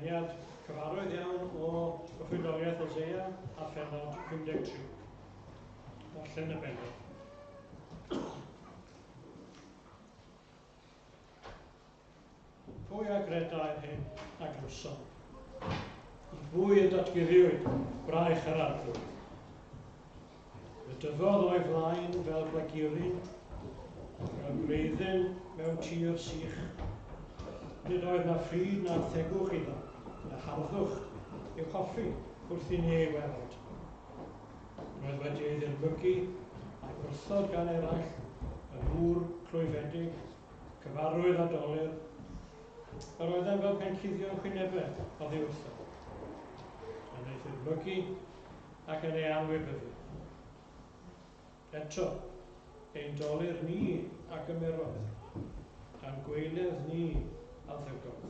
Darlleniad cyfarwydd iawn o Broffwydoliaeth Hosea a phennod 53. Darllen y bennod. Pwy a gredai'r hyn a glywsom? I bwy y datguddiwyd braich yr Arglwydd? Y dyfodd o'i flaen fel blaguryn, fel gwreiddyn mewn tir sych. Nid oedd na phryd na thegwch iddo, na harddwch i'w hoffi wrth i ni ei weld. Roedd wedi ei ddirmygu a'i wrthod gan eraill, yn ŵr clwyfedig, cyfarwydd a dolur. Yr oeddem fel pe'n cuddio'n hwynebau oddi wrtho, yn ei ddirmygu ac yn ei anwybyddu. Eto, ein dolur ni a gymerodd, a'n gweilydd ni a ddygodd.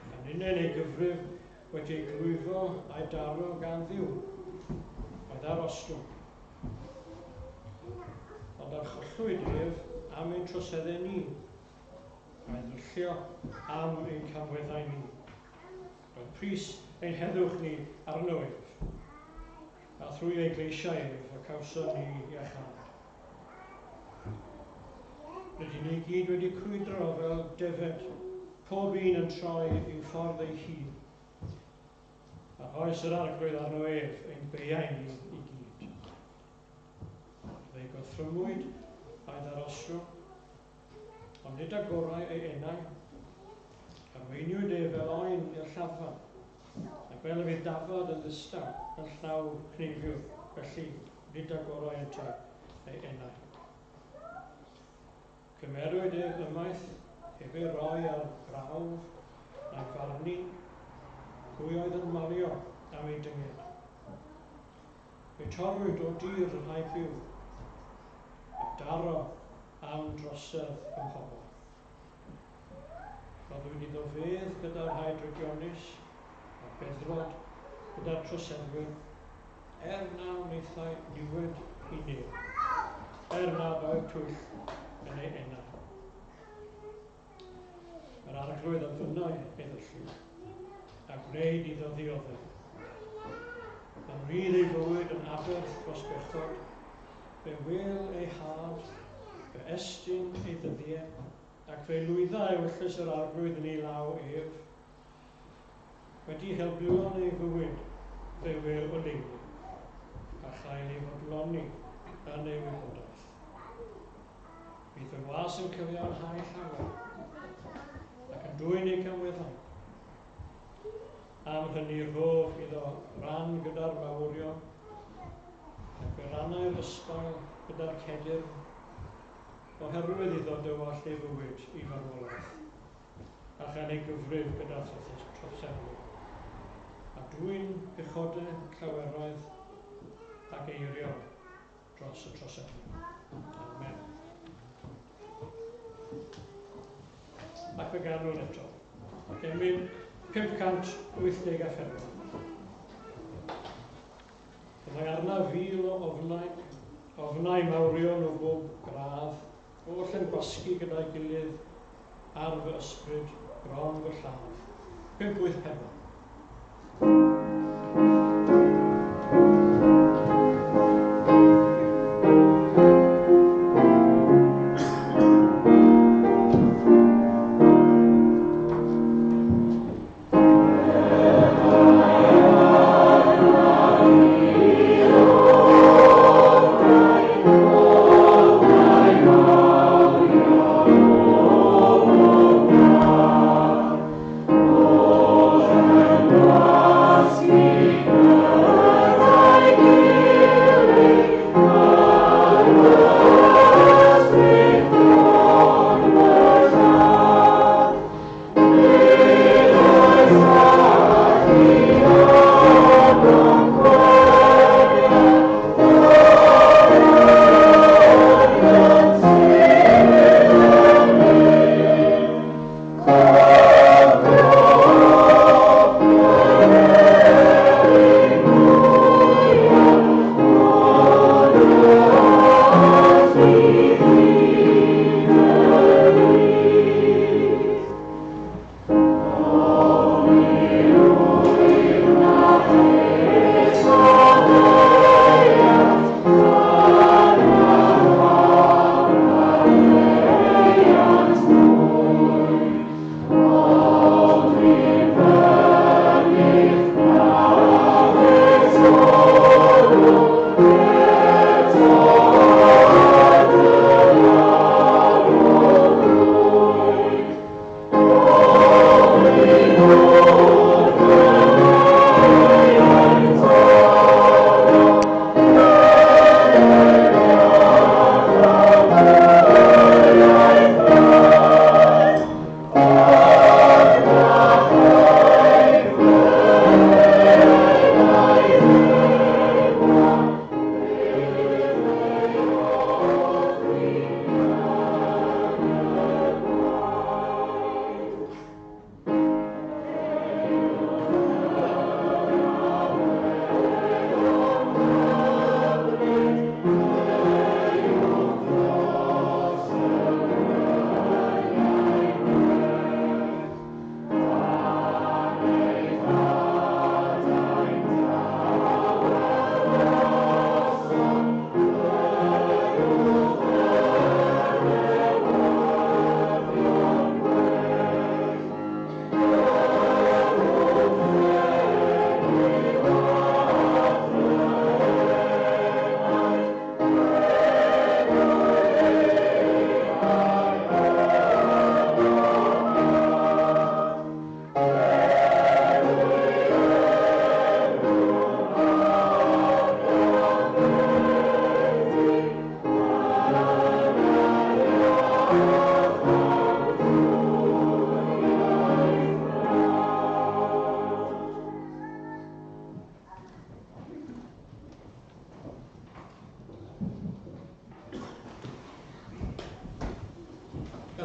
A ninnau'n ei gyfrif wedi ei glwyfo a'i daro gan Dduw, oedd ar ostwng. Ond archollwyd ef am ein troseddau ni, a'i ddryllio am ein camweddau ni. Roedd pris ein heddwch ni arno ef, a thrwy ei gleisiau ef y cawson ni iachâd. Rydyn ni gyd wedi crwydro fel defed, pob un yn troi i'w ffordd ei hun. A oes yr Arglwydd arno ef ein beiau ni i gyd. Fe'i gorthrymwyd a'i ddarosrwg, ond nid agorau ei enau. Arweiniwyd ef fel oen i'r lladdfa, ac fel y fydd dafad yn ddistaw yn llaw cneifiwr, felly nid agorau yntau ei enau. Cymerwyd ef ymaith, heb ei roi ar brawf na'i farnu, pwy oedd yn malio am ei dynged. Fe torrwyd o dir y rhai byw, a daro am drosedd fy mhobl. Rhoddwyd iddo fedd gyda'r rhai drygionus, a beddrod gyda'r troseddwyr, er na wnaethai niwed i neb, er nad oedd twyll yn ei enau. Yr Arglwydd a fynnai ei ddyllu, a gwneud iddo ddioddef. Pan rydd ei fywyd yn aberth dros bechod, fe wel ei had, fe estyn ei ddyddiau, ac fe lwydda ewyllys yr Arglwydd yn ei law ef. Wedi helbulon ei fywyd, fe wel oleuni, a chael ei fodloni yn ei wybodaeth. Bydd y was yn cyfiawnhau llawer, ac yn dwyn ei camweddau. Am hynny rhof iddo ran gyda'r mawrion, ac fe rannai'r ysbail gyda'r cedyrn, oherwydd iddo dywallt ei fywyd i farwolaeth, a chael ei gyfrif gyda troseddwyr, a dwyn pechodau llaweroedd ac eiriol dros y troseddwyr. Amen. Ac fe ganwn eto. Emyn 584. Byddai arna fil o ofnau, ofnau mawrion o bob gradd, oll yn gwasgu gyda'i gilydd ar fy ysbryd bron fy lladd. 584. Oh,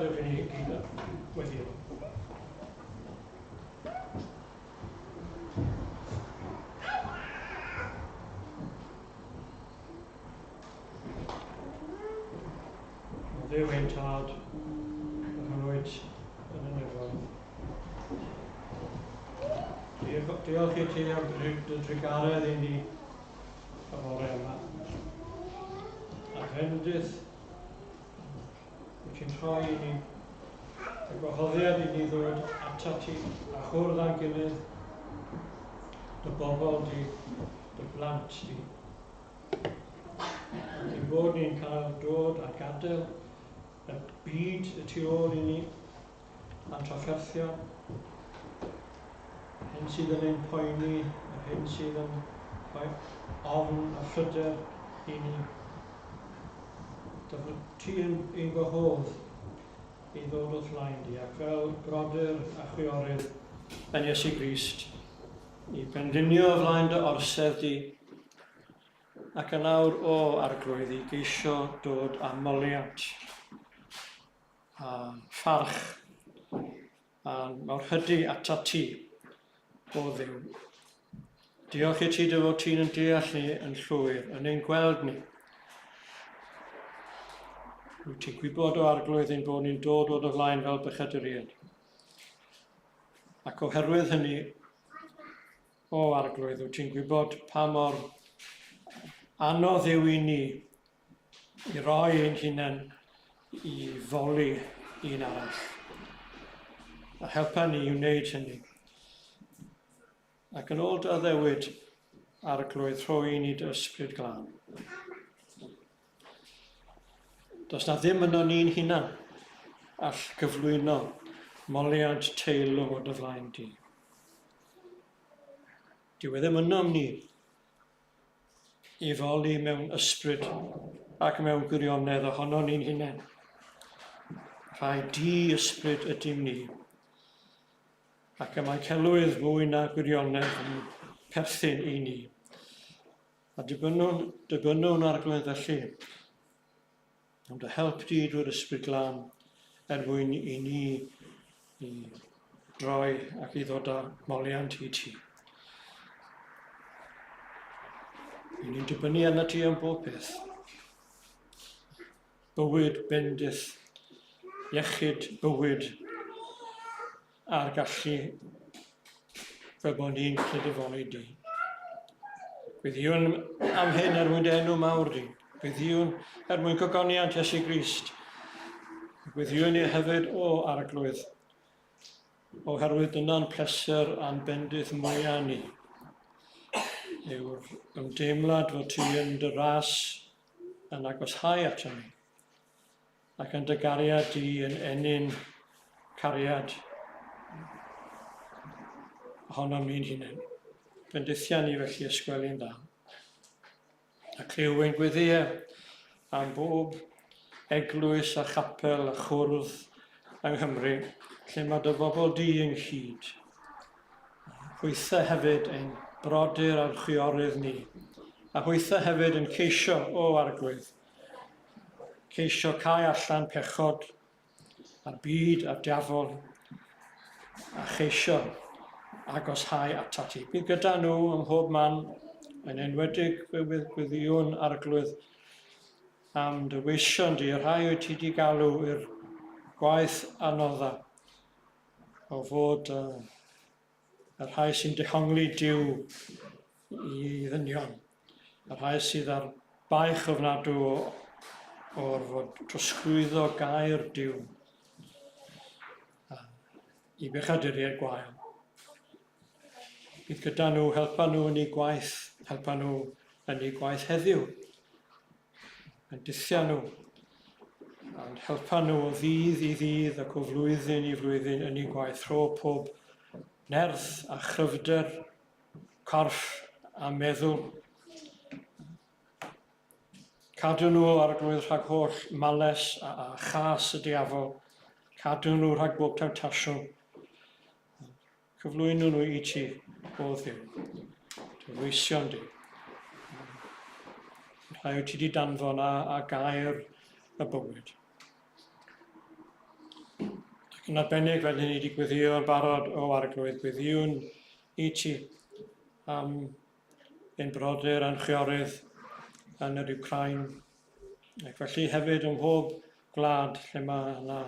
Gadewch i ni gyd weddio. O Dduw ein Tad, yr hwn wyt yn y nefoedd. Diolch i ti am dy drugaredd i ni y bore yma. A fendith wyt ti'n rhoi i ni, y gwahoddiad i ni ddod atat ti a chwrdd â'n gilydd, dy bobl di, dy blant di. Ac ein bod ni'n cael dod a gadael y byd y tu ôl i ni, a'n trafferthion, hyn sydd yn ein poeni, yr hyn sydd yn rhoi ofn a phryder i ni. Dy fod ti yn ein gwahodd i ddod o'th flaen di, ac fel brodyr a chwiorydd yn Iesu Grist, i benlinio o flaen dy orsedd di, ac yn awr, o Arglwydd, i geisio dod â moliant a pharch a mawrhydi atat ti, o Dduw. Diolch i ti dy fod ti'n yn deall ni yn llwyr, yn ein gweld ni. Wyt ti'n gwybod o Arglwydd ein bod ni'n dod o dy flaen fel bechaduriaid. Ac oherwydd hynny, o Arglwydd, wyt ti'n gwybod pa mor anodd yw i ni i roi ein hunain i foli un arall. A helpa ni i wneud hynny. Ac yn ôl dy addewid, Arglwydd, rhoi i ni dy ysbryd glân. Does na ddim yno ni'n hunan all gyflwyno moliant teilwng o dy flaen di. Dyw e ddim ynom ni i foli mewn ysbryd ac mewn gwirionedd ohono ni'n hunain. Rhai di ysbryd ydym ni, ac y mae celwydd mwy na gwirionedd yn perthyn i ni. A dibynnwn, dibynnwn Arglwydd felly, am dy help di drwy'r Ysbryd Glân, er mwyn i ni i droi ac i ddod â moliant i ti. I ni'n dibynnu arna ti am bob peth. Bywyd, bendith, iechyd, bywyd, a'r gallu fel bod ni'n gallu dy foli di. Gweddiwn am hyn er mwyn dy enw mawr di. Gweddiwn er mwyn gogoniant Iesu Grist. Gweddiwn ni hefyd o Arglwydd, oherwydd dyna'n pleser a'n bendith mwyaf ni, yw'r ymdeimlad fod ti yn dy ras yn agoshau ato ni. Ac yn dy gariad di yn ennyn cariad ohonom ni'n hunain. Bendithia ni felly ysgweli'n dda. A clyw ein gweddïau am bob eglwys a chapel a chwrdd yng Nghymru, lle mae dy bobl di ynghyd. Hwythau hefyd ein brodyr a'n chwiorydd ni, a hwythau hefyd yn ceisio, o Arglwydd, Ceisio cau allan pechod a'r byd a'r diafol a cheisio agoshau atat ti. Bydd gyda nhw ym mhob man, yn enwedig fe weddïwn Arglwydd am dy weision di, y rhai wyt ti di galw i'r gwaith anodda o fod y rhai sy'n dehongli Duw i ddynion, y rhai sydd ar baich ofnadw o orfod trosglwyddo gair Duw i bechaduriaid gwael. Bydd gyda nhw, helpa nhw yn eu gwaith, helpa nhw yn eu gwaith heddiw. Bendithia nhw, a'n helpa nhw o ddydd i ddydd ac o flwyddyn i flwyddyn yn eu gwaith. Rho pob nerth a chryfder, corff a meddwl. Cadw nhw, Arglwydd, rhag holl males a, a chas y diafol. Cadw nhw rhag bob temtasiwn. Cyflwyno nhw i ti, o Dduw, dy weision di. Rhai wyt ti di danfon a, a gair y bywyd. Yn arbennig, fel hyn ni wedi gweddio yn barod o arglwydd, gweddiwn i ti am ein brodyr a'n chwiorydd yn yr Ukraine. Ac felly hefyd ym mhob gwlad lle mae yna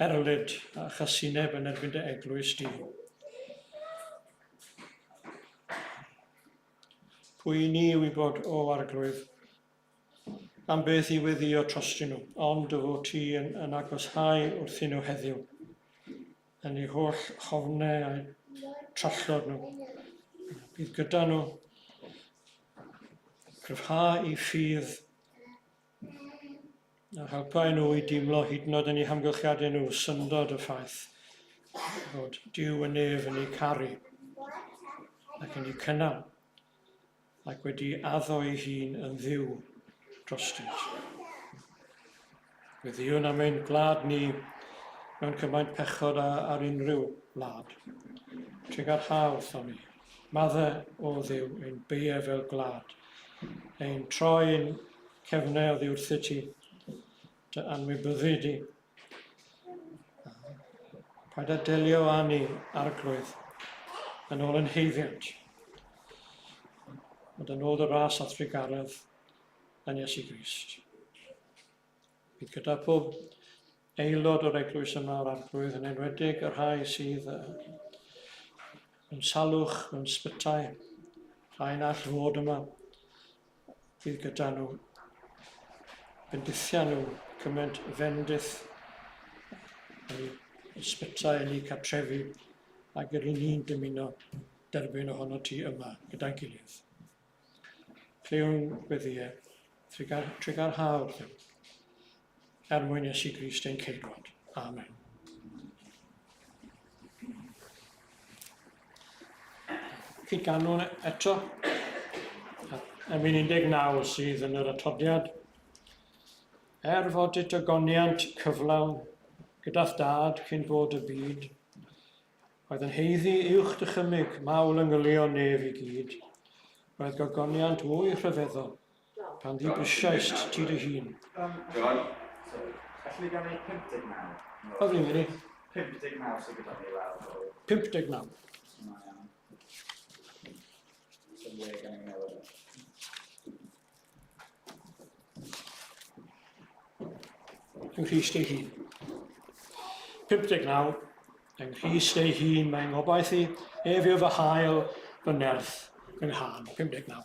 erlid a chasineb yn erbyn dy eglwys di. Pwy i ni wybod o arglwydd am beth i weddio trostyn nhw, ond dy fod ti yn, yn agoshau wrthyn nhw heddiw, yn eu holl chofnau a'u trallod nhw. Bydd gyda nhw cryfha i ffydd a helpa nhw i deimlo hyd yn oed yn eu hamgylchiadau nhw syndod y ffaith fod Duw yn nef yn eu caru ac yn eu cynnal ac wedi addo ei hun yn ddiw drostynt. Gweddiwn am ein gwlad ni mewn cymaint pechod a ar unrhyw wlad. Trugarha wrthon ni. Madde, o Dduw, ein beie fel gwlad. Ein troi ein cefnau oddi wrthyt ti, dy anwybyddu di. Paid â delio â ni, arglwydd, yn ôl yn heiddiant, ond yn ôl dy ras a thrugaredd yn Iesu Grist. Bydd gyda pob aelod o'r eglwys yma o'r arglwydd, yn enwedig y rhai sydd mewn salwch, mewn sbytai, rhai na all fod yma, fydd gyda nhw. Bendithia nhw cymaint fendith yn eu ysbytai, yn eu cartrefi, ac yr un ni'n dymuno derbyn ohono ti yma gyda'n gilydd. Clywn gweddiau, trugar, trugarha wrthym, er mwyn Iesu Grist ein Ceidwad. Amen. Cyd-ganwn eto. Emyn 19 sydd yn yr atodiad. Er fod it ogoniant cyflawn gyda'th dad cyn bod y byd, oedd yn heiddi uwch dychymyg mawl yngylion nef i gyd, roedd gogoniant mwy rhyfeddol pan ddibrisiaist ti dy hun. John, allwn ni ganu 59? O, fi'n mynd i. 59 sydd gyda ni lawr. 59. Sy'n le gan i'n newid. Yng Nghrist ei hun. 59. Yng Nghrist ei hun mae'n ngobaith i, ef yw fy hael, fy nerth, fy nghân. 59.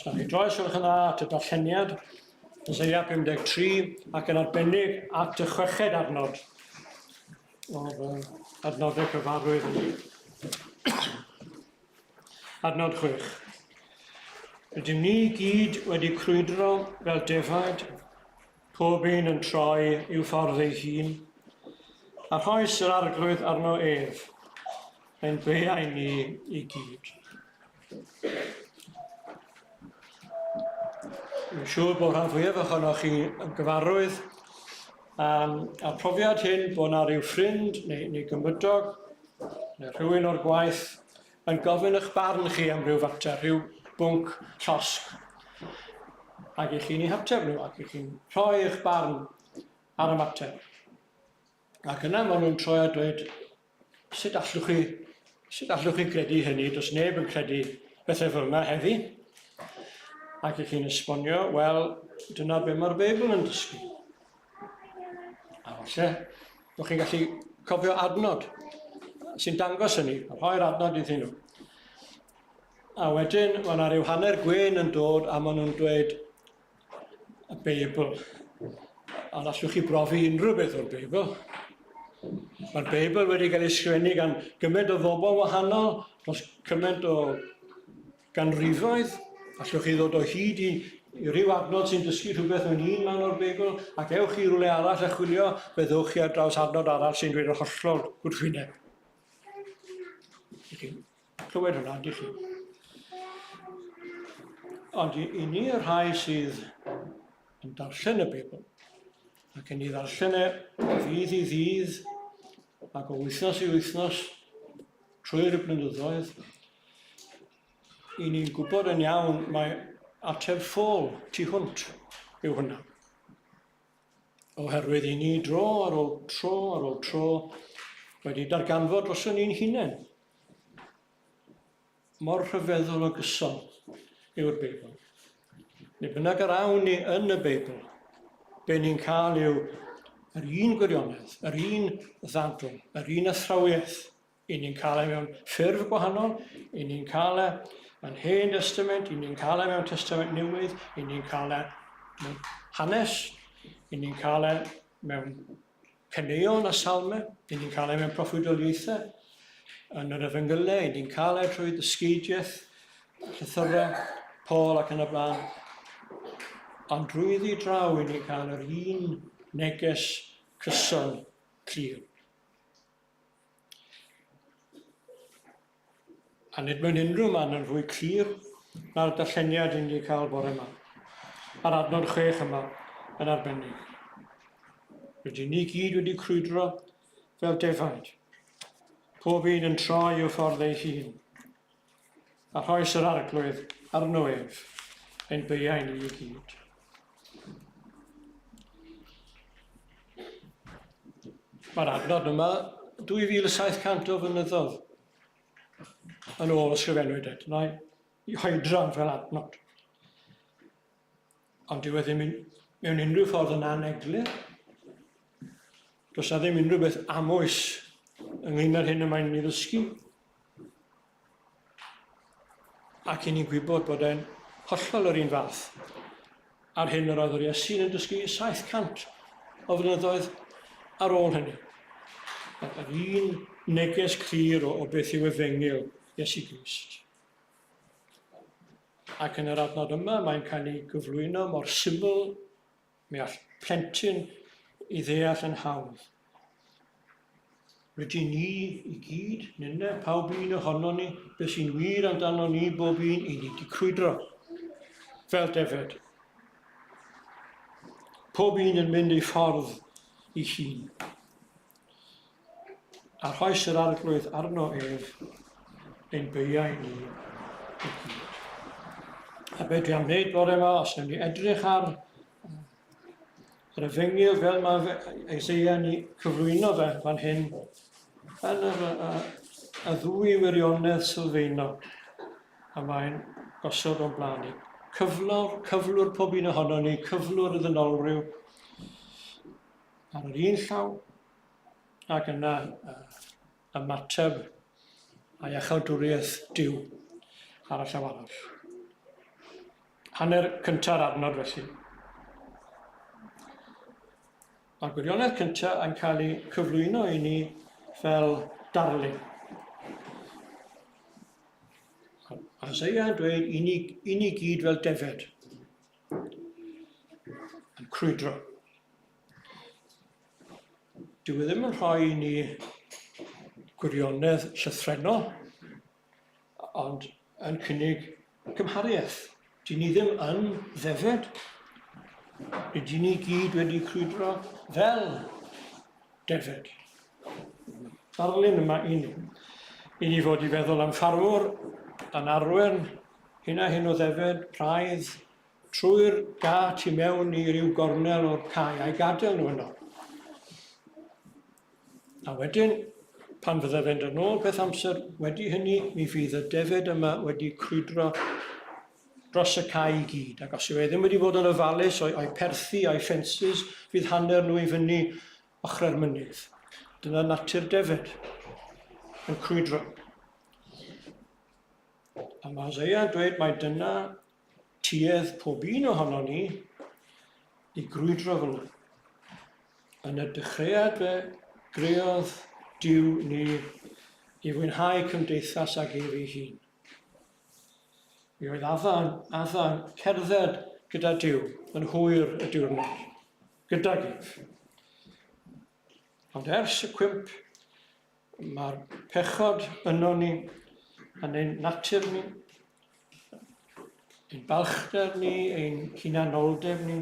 Os na chi droi, os yn dda, at y darlleniad, Isaiah 53, ac yn arbennig at y chweched adnod o'r adnodau cyfarwydd yn Adnod 6. Rydym ni gyd wedi crwydro fel defaid, pob un yn troi i'w ffordd ei hun, a rhoes yr arglwydd arno ef, ein beiau ni i gyd. Dwi'n siŵr bod rhan fwyaf ohonoch chi yn gyfarwydd â'r profiad hyn bod yna rhyw ffrind neu, neu gymydog neu rhywun o'r gwaith yn gofyn eich barn chi am ryw fater, rhyw bwnc llosg. Ac i chi'n ei hateb nhw, ac i chi'n rhoi eich barn ar y mater. Ac yna maen nhw'n troi a dweud, sut allwch chi, sut allwch chi credu hynny? Does neb yn credu bethau fel yna heddi. Ac i chi'n esbonio, wel, dyna be mae'r Beibl yn dysgu. A falle bod chi'n gallu cofio adnod sy'n dangos hynny, a rhoi'r adnod iddyn nhw. A wedyn mae yna rhyw hanner gwên yn dod a maen nhw'n dweud y Beibl. Ond allwch chi brofi unrhyw beth o'r Beibl. Mae'r Beibl wedi cael ei sgrifennu gan gymaint o bobl wahanol, dros cymaint o ganrifoedd, allwch chi ddod o hyd i, i ryw adnod sy'n dysgu rhywbeth mewn un man o'r Beibl, ac ewch i rywle arall a chwilio, fe ddewch chi ar draws adnod arall sy'n dweud yr hollol gwrthwyneb. Ydych chi'n clywed hwnna, ydych chi? Ond i, i ni y rhai sydd yn darllen y Beibl, ac yn ei ddarllen e o ddydd i ddydd, ac o wythnos i wythnos, trwy'r blynyddoedd, i ni'n gwybod yn iawn mae ateb ffôl tu hwnt yw hwnna. Oherwydd i ni dro ar ôl tro ar ôl tro wedi darganfod droson ni'n hunain mor rhyfeddol o gyson yw'r Beibl. Neu bynnag yr awn ni yn y Beibl, be ni'n cael yw yr un gwirionedd, yr un ddadl, yr un athrawiaeth. I ni'n cael e mewn ffurf gwahanol, i ni'n cael e yn Hen Testament, i ni'n cael e mewn Testament Newydd, i ni'n cael e mewn hanes, i ni'n cael e mewn caneuon a salmau, i ni'n cael e mewn proffwydoliaethau, yn yr efengylau, i ni'n cael e trwy ddysgeidiaeth, llythyrau, Paul ac yn y blaen. Ond drwyddi draw i ni'n cael yr un neges cyson clir. A nid mewn unrhyw man yn fwy clir na'r darlleniad i ni cael bore yma. A'r adnod chwech yma yn arbennig. Rydyn ni gyd wedi crwydro fel defaid, pob un yn troi i'w ffordd ei hun. A rhoes yr arglwydd arno ef ein beiau ni i gyd. Mae'r adnod yma 2,700 o fynyddoedd yn ôl ysgrifennwyd e. Dyna i oedran fel adnod. Ond dyw e ddim mewn unrhyw ffordd yn aneglur. Does na ddim unrhyw beth amwys ynglyn â'r hyn y mae'n ei ddysgu. Ac i ni'n gwybod bod e'n hollol yr un fath a'r hyn yr oedd yr Iesu'n yn dysgu 700 o flynyddoedd ar ôl hynny. Yr un neges clir o, o beth yw efengyl Iesu Grist. Ac yn yr adnod yma mae'n cael ei gyflwyno mor syml, mi all plentyn i ddeall yn hawdd. Rydyn ni i gyd, nynne, pawb un ohono ni, beth sy'n wir amdano ni bob un, i ni wedi crwydro fel defed. Pob un yn mynd ei ffordd i hun. A rhoes yr arglwydd arno ef ein beiau ni i gyd. A be dwi am wneud bore yma, os wnawn ni edrych ar yr efengyl fel mae Isaiah ni cyflwyno fe fan hyn, yn yr, y, y ddwy wirionedd sylfaenol, a mae'n gosod o'n blaen ni. Cyflwr, cyflwr pob un ohono ni, cyflwr y ddynolryw, ar yr un llaw, ac yna ymateb a iachawdwriaeth Duw ar y llaw arall. Hanner cynta'r adnod felly. Mae'r gwirionedd cyntaf yn cael ei cyflwyno i ni fel darlun. Isaiah yn dweud i ni, i ni gyd fel defed yn crwydro. Dyw e ddim yn rhoi i ni gwirionedd llythrennol, ond yn cynnig cymhariaeth. Dyn ni ddim yn ddefed. Rydyn ni gyd wedi crwydro fel defed. Darlun yma i ni. I ni fod i feddwl am ffarmwr yn arwen hyn a hyn o ddefed, praidd, trwy'r gât i mewn i ryw gornel o'r cae a'i gadael nhw yno. A wedyn, pan fydda fe'n dod nôl peth amser wedi hynny, mi fydd y defed yma wedi crwydro dros y cae i gyd. Ac os yw e ddim wedi bod yn ofalus o'i, o'i perthi a'i ffensys, fydd hanner nhw i fyny ochrau'r mynydd. Dyna natur defed yn crwydro. A mae Hosea yn dweud mai dyna tuedd pob un ohonon ni i grwydro fel yna. Yn y dechreuad fe greodd Duw ni i fwynhau cymdeithas ag ef ei hun. Mi oedd Adda, Adda yn cerdded gyda Duw yn hwyr y diwrnod, gydag ef. Ond ers y cwymp, mae'r pechod yno ni, yn ein natur ni, ein balchder ni, ein hunanoldeb ni,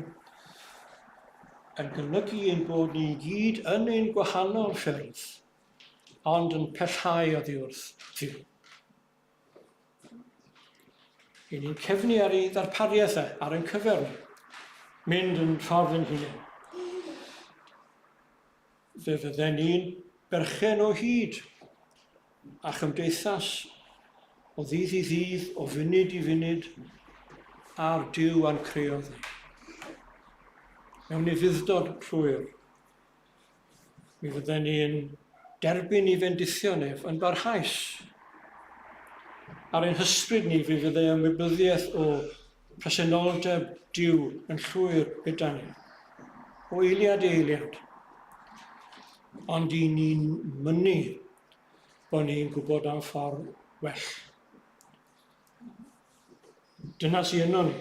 yn golygu ein bod ni i gyd yn ein gwahanol ffyrdd, ond yn pellhau oddi wrth Dduw. Ry'n ni'n cefnu ar ei ddarpariaeth e, ar ein cyfer ni. Mynd yn ffordd yn hunain. Fe fydden ni'n berchen o hyd a chymdeithas o ddydd i ddydd, o funud i funud, a'r Duw a'n creodd ni. Mewn ufudd-dod llwyr, mi fydden ni'n derbyn i fendithion ef yn barhaus. Ar ein hysbryd ni, fe fyddai ymwybyddiaeth o presenoldeb Duw yn llwyr gyda ni. O eiliad i eiliad. Ond i ni'n mynnu bod ni'n gwybod am ffordd well. Dyna sy'n yno ni,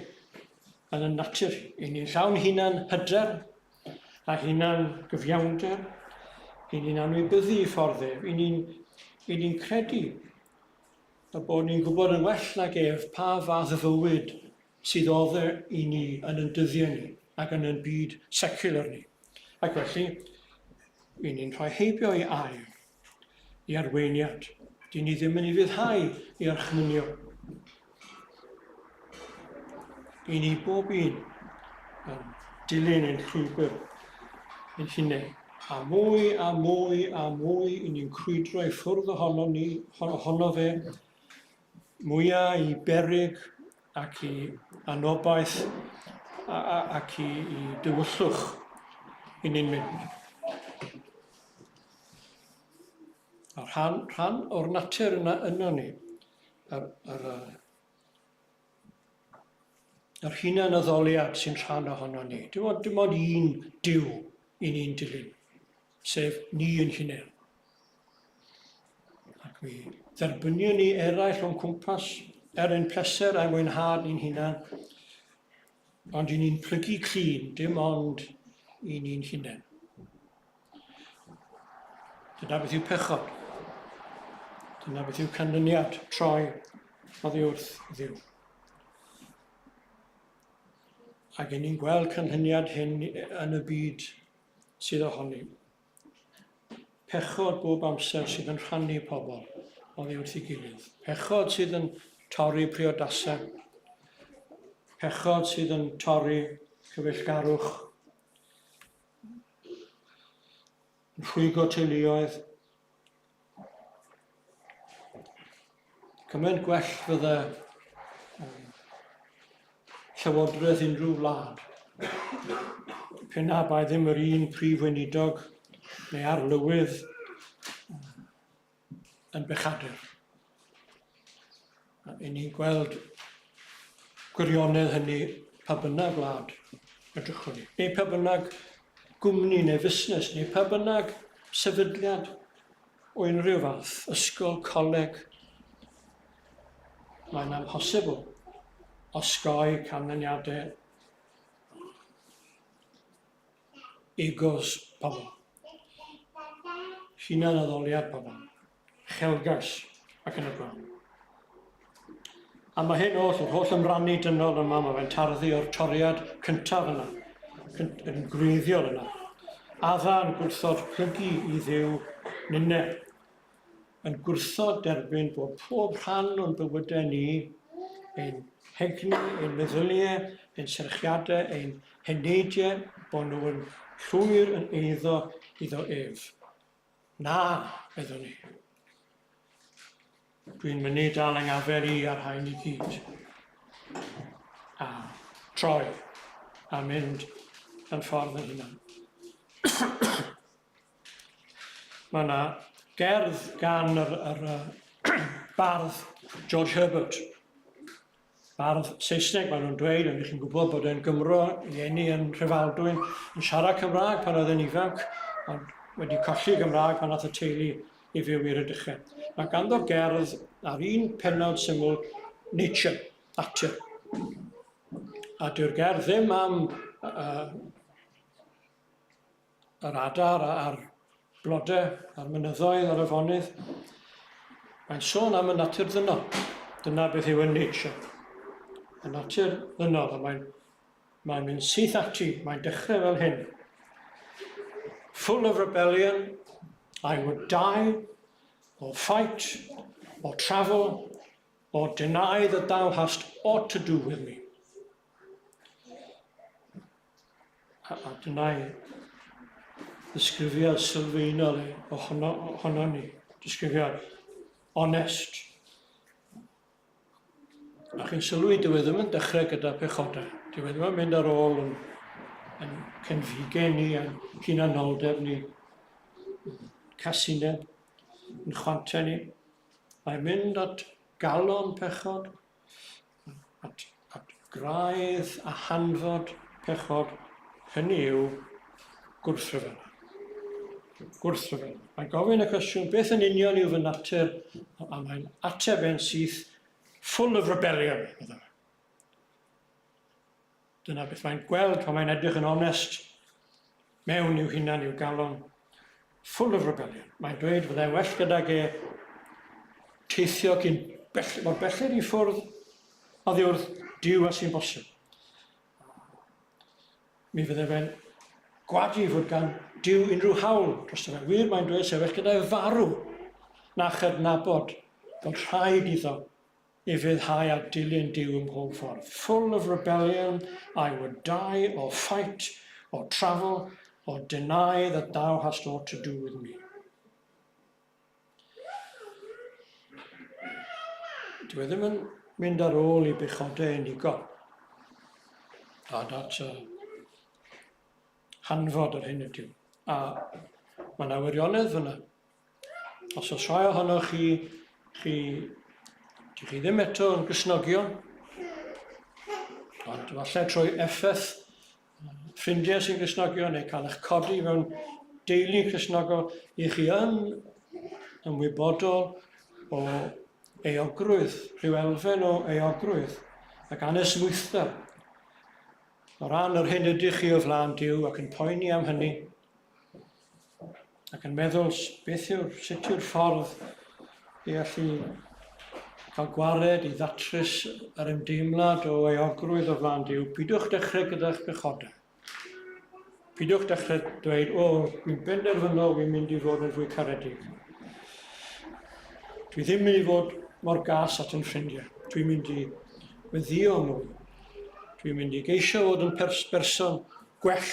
yn y natur. I ni'n llawn hunan hyder a hunan gyfiawnder. I ni'n anwybyddu i ffordd ef. I ni'n ni credu y bod ni'n gwybod yn well nag ef pa fath o fywyd sydd odde i ni yn yn dyddiau ni ac yn yn byd secular ni. Ac felly, i ni'n rhoi heibio i air, i arweiniad. Dyn ni ddim yn ufuddhau i orchmynio. I ni bob un yn dilyn ein llwybr ein hunain. A mwy a mwy a mwy i ni'n crwydro i ffwrdd ohono ni, ohono fe, mwyaf i beryg ac i anobaith ac i, i dywyllwch i ni'n mynd. A rhan, rhan o'r natur yna yno ni, yr, yr, yr hunan-addoliad sy'n rhan ohono ni. Dim ond, dim ond un Duw i ni'n dilyn, sef ni yn hunain. Ac mi dderbyniwn ni eraill o'n cwmpas er ein pleser a'n mwynhad ni'n hunan, ond i ni'n plygu clun dim ond i ni'n hunain. Dyna beth yw pechod. Dyna beth yw canlyniad troi oddi wrth Dduw. Ac i ni'n gweld canlyniad hyn yn y byd sydd ohoni. Pechod bob amser sydd yn rhannu pobl oddi wrth ei gilydd. Pechod sydd yn torri priodasau. Pechod sydd yn torri cyfeillgarwch. Yn rhwygo teuluoedd. Cymaint gwell fydde um, llywodraeth unrhyw wlad pe na bai ddim yr un prif weinidog neu arlywydd yn bechadur. A ni'n gweld gwirionedd hynny pa bynnag wlad edrychwn ni, neu pa bynnag gwmni neu fusnes, neu pa bynnag sefydliad o unrhyw fath, ysgol, coleg. Mae'n amhosibl osgoi canlyniadau egos pobl, hunan-addoliad pobl, chelgais ac yn y blaen. A mae hyn oll, yr holl ymrannu dynol yma, mae fe'n tarddu o'r toriad cyntaf yna, yn gwreiddiol yna. Adda yn gwrthod plygu i Dduw ninne, yn gwrthod derbyn bod pob rhan o'n bywydau ni, ein hegni, ein meddyliau, ein serchiadau, ein heneidiau, bod nhw'n llwyr yn eiddo iddo ef. Na, meddwn i. Dwi'n mynnu dal yng ngafel i ar rhain i gyd. A troi a mynd yn ffordd yn hunan. Mae yna gerdd gan yr, yr, yr bardd George Herbert. Bardd Saesneg, maen nhw'n dweud, ond chi'n gwybod bod e'n Gymro, i eni yn Rhyfaldwyn, yn siarad Cymraeg pan oedd e'n ifanc, ond wedi colli Gymraeg pan nath y teulu i fyw i Rydychen. Mae ganddo gerdd ar un pennawd syml, Nature, natur. A dyw'r gerdd ddim am yr adar a'r blodau, a'r mynyddoedd a'r afonydd. Mae'n sôn am y natur ddynol. Dyna beth yw y nature. Y natur ddynol, a mae'n mae mynd syth ati, mae'n dechrau fel hyn. Full of rebellion, I would die, or fight, or travel, or deny that thou hast aught to do with me. A, a dyna'i ddisgrifiad sylfaenol e ohono, ohono ni. Disgrifiad onest. A chi'n sylwi, dyw e ddim yn dechrau gyda pechodau. Dyw e ddim yn mynd ar ôl yn, yn cenfigau ni, yn hunanoldeb ni, casineb, yn chwantau ni. Mae'n mynd at galon pechod, at, at graidd a hanfod pechod, hynny yw gwrthryfel. Gwrthryfel. Mae'n gofyn y cwestiwn, beth yn union yw fy natur? A mae'n ateb e'n syth, full of rebellion. Dyna beth mae'n gweld pan mae'n edrych yn onest mewn i'w hunan, i'w galon. Full of rebellion. Mae'n dweud fyddai'n well gydag e teithio cyn bell, mor belled i ffwrdd oddi wrth Duw a sy'n bosib. Mi fydde fe'n gwadu fod gan Duw unrhyw hawl dros fe. Wir mae'n dweud sefyll gyda e farw na chydnabod fod rhaid iddo Ufuddhau a dilyn Duw ym mhob ffordd. Full of rebellion, I would die or fight or travel or deny that thou hast aught to do with me. Dyw e ddim yn mynd ar ôl i bechodau unigol. A dat hanfod yr hyn ydyw. A mae yna wirionedd fyna. Os oes rhai ohonoch chi, chi, dych chi ddim eto yn Gristnogion, ond falle trwy effaith ffrindiau sy'n Gristnogion neu cael eich codi mewn deulu Cristnogol, i chi yn ymwybodol o euogrwydd, rhyw elfen o euogrwydd ac anesmwythder o ran yr hyn ydych chi o flaen Duw ac yn poeni am hynny. Ac yn meddwl beth yw'r, sut yw'r ffordd i allu cael gwared i ddatrys yr ymdeimlad o euogrwydd o flaen Duw, pidwch dechrau gyda'ch pechodau. Pidwch dechrau dweud, o, dwi'n benderfynol, dwi'n mynd i fod yn fwy caredig. Dwi ddim mynd i fod mor gas at yn ffrindiau. Dwi'n mynd i weddio mwy. Dwi'n mynd i geisio fod yn pers berson gwell.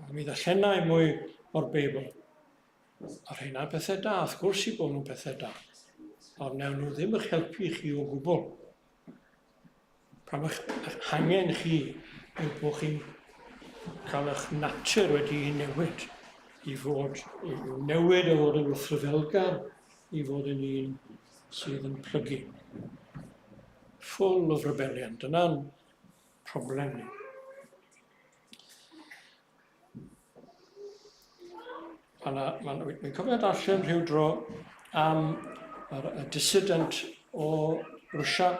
A mi ddarllenai mwy o'r Beibl. A rheina'n pethau da, wrth gwrs i bod nhw'n pethau da. Ond newn nhw ddim eich helpu chi o gwbl. Pam eich, eich hangen chi yw bod chi'n cael eich natur wedi'i newid i fod, i newid o fod yn wrthryfelgar i fod yn un sydd yn plygu. Full of rebellion. Dyna'n problem ni. Mae ma, ma, cofio darllen rhyw dro am yr, y dissident o Rwsia,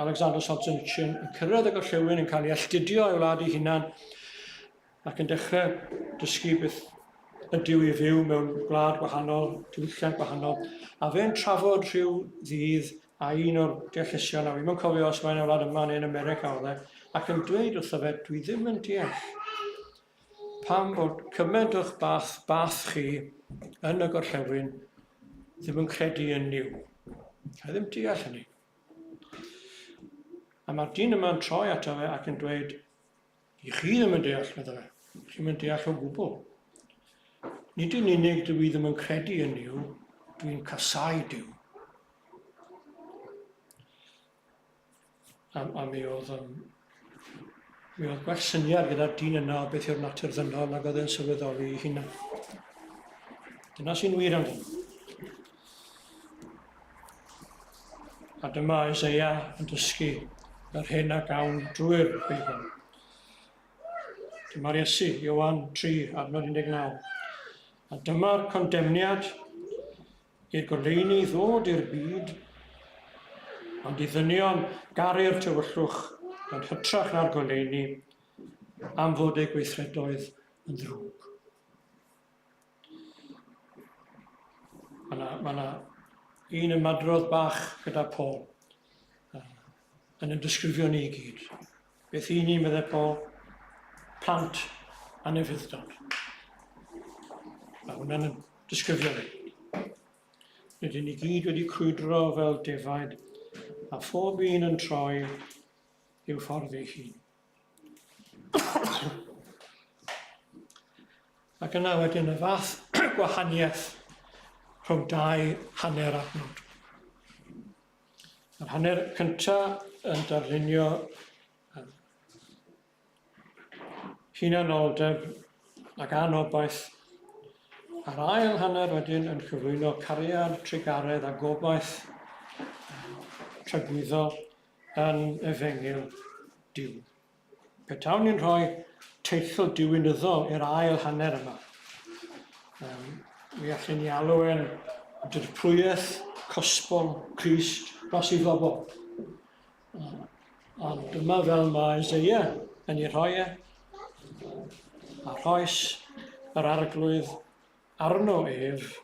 Alexander Solzhenitsyn, yn cyrraedd y gorllewin yn cael ei alltudio o'i wlad ei hunan ac yn dechrau dysgu beth ydyw i fyw mewn gwlad gwahanol, diwylliant gwahanol, a fe'n trafod rhyw ddydd a un o'r deallusion, a fi'm yn cofio os mae'n y wlad yma neu yn America oedd e, ac yn dweud wrtho fe, dwi ddim yn deall pam bod cymaint o'ch bath, bath chi yn y gorllewin ddim yn credu yn Nuw. A ddim deall hynny. A mae'r dyn yma'n troi ato fe ac yn dweud, I chi ddim yn deall, meddai fe. Chi'm yn deall o gwbl. Nid yn unig dw i ddim yn credu yn Nuw, dwi'n casáu Duw. A, a mi oedd, um, mi oedd gwell syniad gyda'r dyn yna o beth yw'r natur ddynol nag oedd e'n sylweddoli ei hunan. Dyna sy'n wir amdano. A dyma Isaiah yn dysgu yr hyn a gawn drwy'r Beibl. Dyma'r Iesu, Ioan 3, adnod 19. A dyma'r condemniad i'r goleuni ddod i'r byd, ond i ddynion garu'r tywyllwch yn hytrach na'r goleuni, am fod eu gweithredoedd yn ddrwg. Mae yna, ma yna un ymadrodd bach gyda Paul yn yn disgrifio ni i gyd. Beth i ni, meddai Paul, plant anufudd-dod. Mae hwnna'n yn disgrifio ni. Rydyn ni gyd wedi crwydro fel defaid, a phob un yn troi i'w ffordd ei hun. Ac yna wedyn y fath gwahaniaeth rhwng dau hanner adnod. Yr hanner cyntaf yn darlunio hunanoldeb ac anobaith, a'r ail hanner wedyn yn cyflwyno cariad, trugaredd a gobaith tragwyddol yn Efengyl Duw. Petawn ni'n rhoi teitl diwinyddol i'r ail hanner yma, um, mi allen ni alw e'n dirprwyaeth cosbol Crist dros ei bobl. Ond dyma fel mae Isaiah yn ei rhoi e, a rhoes yr arglwydd arno ef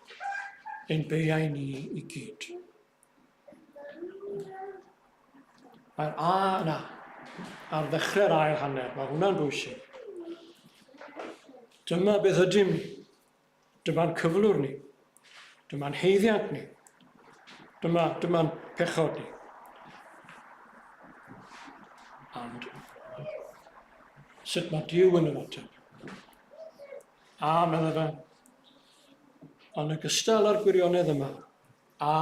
ein beiau ni i gyd. Mae'r A yna, ar ddechrau'r ail hanner, mae hwnna'n bwysig. Dyma beth ydym ni. Dyma'n cyflwr ni. Dyma'n heiddiant ni. Dyma, dyma'n pechod ni. Ond sut mae Duw yn ymateb? A, meddai fe, ond yn gystal â'r gwirionedd yma, A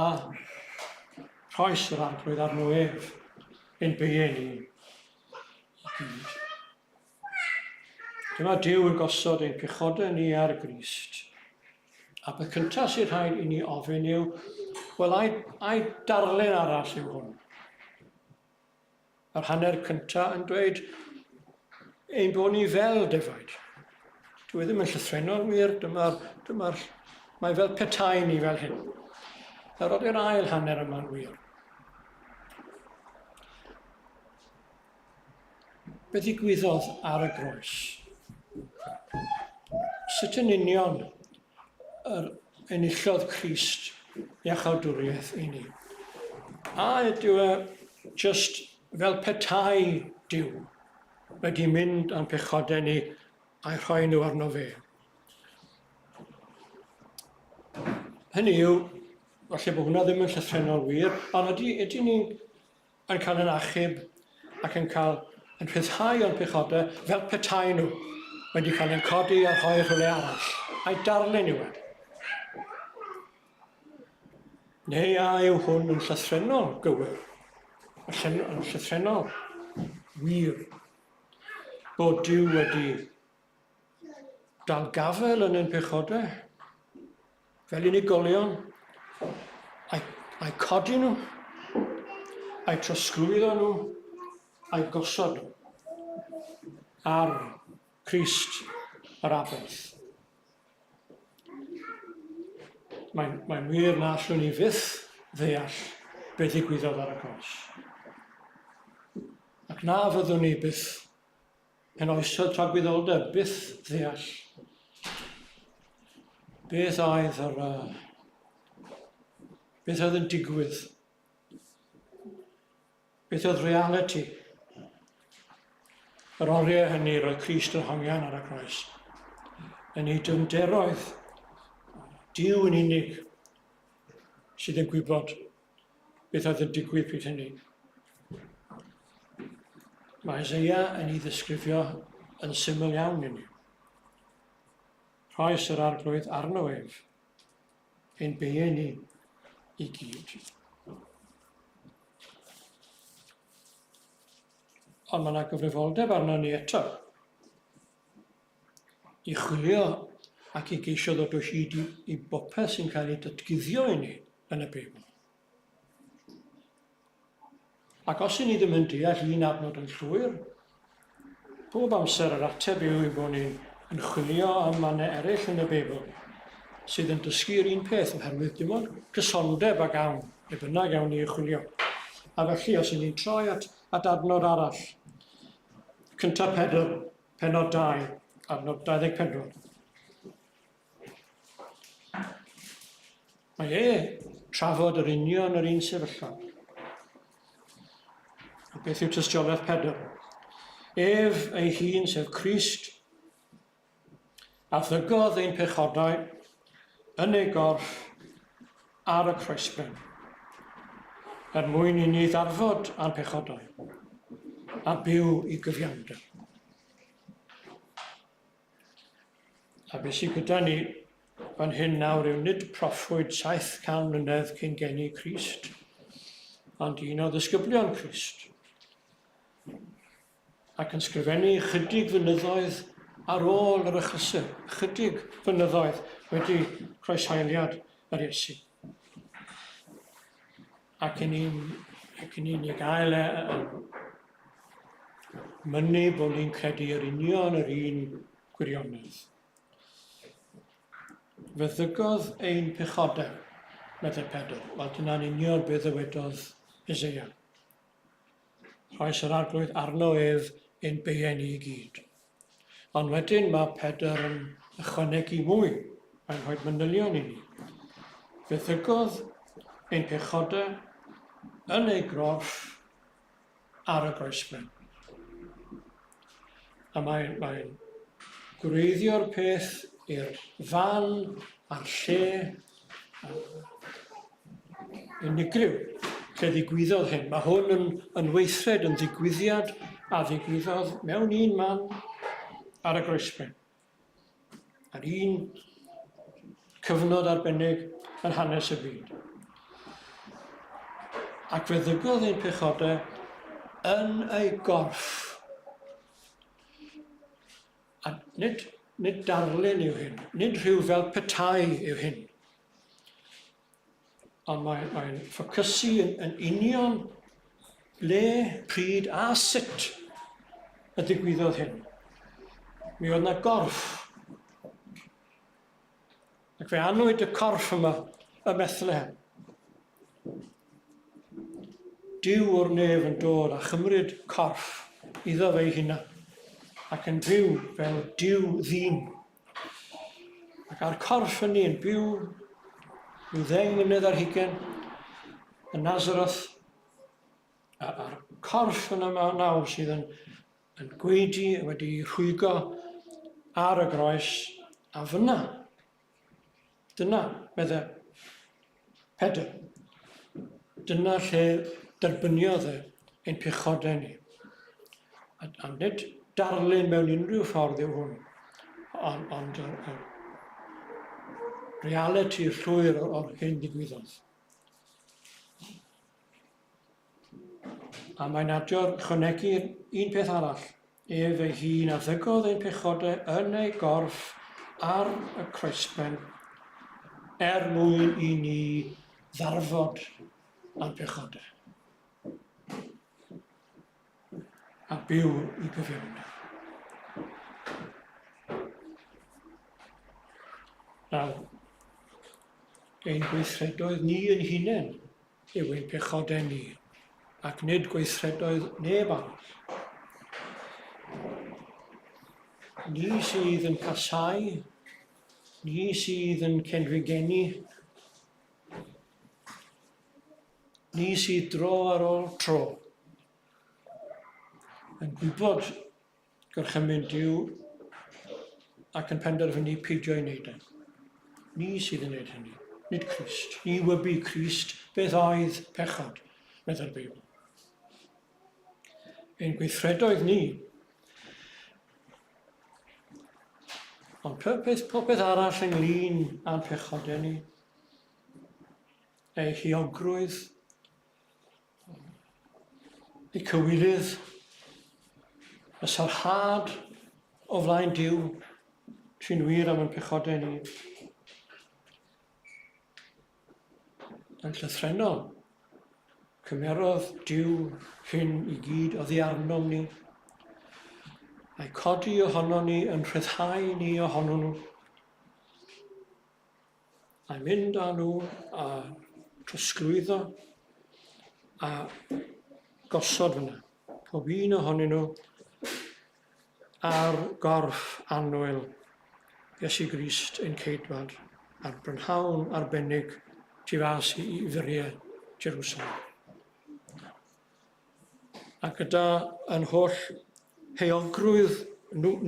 rhoes yr Arglwydd arno ef ein beiau ni i gyd. Dyma Duw yn gosod ein pechodau ni ar Grist. A beth cyntaf sy'n rhaid i ni ofyn yw, wel, ai, ai darlun arall yw hwn? Yr hanner cyntaf yn dweud ein bod ni fel defaid. Dwi e ddim yn llythrenol wir, dyma'r, dyma mae fel petai ni fel hyn. Yr oedd yr ail hanner yma'n wir. Beth ddigwyddodd ar y groes? Sut yn union yr enillodd Crist iachawdwriaeth i ni? A ydyw e just fel petai Duw wedi mynd â'n pechodau ni a'i rhoi nhw arno fe? Hynny yw, falle bod hwnna ddim yn llythrennol wir, ond ydy, ydy ni'n yn cael yn achub ac yn cael yn rhyddhau o'n pechodau fel petai nhw wedi cael yn codi a rhoi rhywle arall. A'i darlun yw e. Neu a yw hwn yn llythrennol gywir, yn llythrennol wir, bod Duw wedi dal gafael yn ein pechodau, fel unigolion, a'i, a'i codi nhw, A'u trosglwyddo nhw, a'u gosod nhw ar Crist yr aberth. Mae'n mae wir na allwn ni fyth ddeall beth ddigwyddodd ar y groes. Ac na fyddwn ni byth yn oesoedd tragwyddoldeb byth ddeall beth oedd yr beth oedd yn digwydd. Beth oedd realiti? Yr oriau hynny roedd Crist yn hongian ar y groes. Yn ei dyfnderoedd, Duw yn unig sydd yn gwybod beth oedd yn digwydd pryd hynny. Mae Isaiah yn ei ddisgrifio yn syml iawn i ni. Rhoes yr arglwydd arno ef, ein beiau ni i gyd. Ond mae yna gyfrifoldeb arno ni eto i chwilio ac i geisio ddod o hyd i, i bopeth sy'n cael ei datguddio i ni yn y Beibl. Ac os 'y ni ddim yn deall un adnod yn llwyr, pob amser yr ateb yw ein bod ni'n yn chwilio am mannau eraill yn y Beibl sydd yn dysgu'r un peth, oherwydd dim ond cysondeb a gawn, lle bynnag awn ni i chwilio. A felly, os 'y ni'n troi at, at adnod arall, cyntaf Pedr, penod 2, adnod 24. Mae e trafod yr union yr un sefyllfa. A beth yw tystiolaeth Pedr? Ef ei hun, sef Crist, a ddygodd ein pechodau yn ei gorff ar y croesbren, er mwyn i ni ddarfod â'n pechodau a byw i gyfiawnder. A beth sydd gyda ni fan hyn nawr yw nid proffwyd 700 mlynedd cyn geni Crist, ond un o ddisgyblion Crist. Ac yn sgrifennu chydig fynyddoedd ar ôl yr achlysur, chydig fynyddoedd wedi croeshoeliad yr Iesu. Ac i ni'n ac i ni'n ei gael e yn mynnu bod ni'n credu yr union yr un gwirionedd. Fe ddygodd ein pechodau, meddai Pedr. Wel, dyna'n union beth ddywedodd Eseia. Rhoes yr arglwydd arno ef ein beiau ni i gyd. Ond wedyn mae Pedr yn ychwanegu mwy, mae'n rhoi manylion i ni. Fe ddygodd ein pechodau yn ei groff ar y groesbren. A mae'n mae gwreiddio'r peth i'r fan a'r lle unigryw lle ddigwyddodd hyn. Mae hwn yn, yn weithred, yn ddigwyddiad a ddigwyddodd mewn un man ar y groesbren. Ar un cyfnod arbennig yn hanes y byd. Ac fe ddygodd ein pechodau yn ei gorff. A nid, nid darlun yw hyn, nid rhyw fel petai yw hyn. Ond mae'n mae ffocysu yn, yn union ble, pryd a sut y digwyddodd hyn. Mi oedd yna gorff. Ac fe anwyd y corff yma ym Methlehem. Duw o'r nef yn dod a chymryd corff iddo fe'i hunan ac yn byw fel Duw ddyn. Ac a'r corff hynny yn byw rhyw ddeng mlynedd ar hugain yn Nazareth, a'r corff yna yma nawr sydd yn, yn gwaedu wedi rhwygo ar y groes, a fyna, dyna, medde Pedr, dyna lle derbyniodd e ein pechodau ni. A, a nid darlun mewn unrhyw ffordd yw hwn, ond, ond yr, yr realiti llwyr o'r, o'r hyn ddigwyddodd. A mae'n adio'r ychwanegu un peth arall. Ef ei hun a ddygodd ein pechodau yn ei gorff ar y croesben er mwyn i ni ddarfod â'n pechodau. byw i gyfiawnder. Nawr, ein gweithredoedd ni yn hunain yw ein pechodau ni, ac nid gweithredoedd neb arall. Ni sydd yn casau, ni sydd yn cenfigenu, ni sydd dro ar ôl tro yn gwybod gorchymyn Duw ac yn penderfynu peidio ei wneud e. Ni sydd yn wneud hynny, nid Crist. Ni wybu Crist beth oedd pechod, meddai'r Beibl. Ein gweithredoedd ni. Ond popeth, popeth arall ynglyn â'n pechodau ni, ei hiogrwydd, Y cywilydd, y sarhad o flaen Duw sy'n wir am ein pechodau ni. Yn llythrennol, cymerodd Duw hyn i gyd oddi arnom ni. Mae codi ohono ni yn rhyddhau ni ohono nhw. Mae'n mynd â nhw a trosglwyddo a gosod fyna. Pob un ohonyn nhw ar gorff annwyl Iesu Grist ein Ceidwad ar brynhawn arbennig tu fas i furiau Jerusalem. A gyda yn holl heogrwydd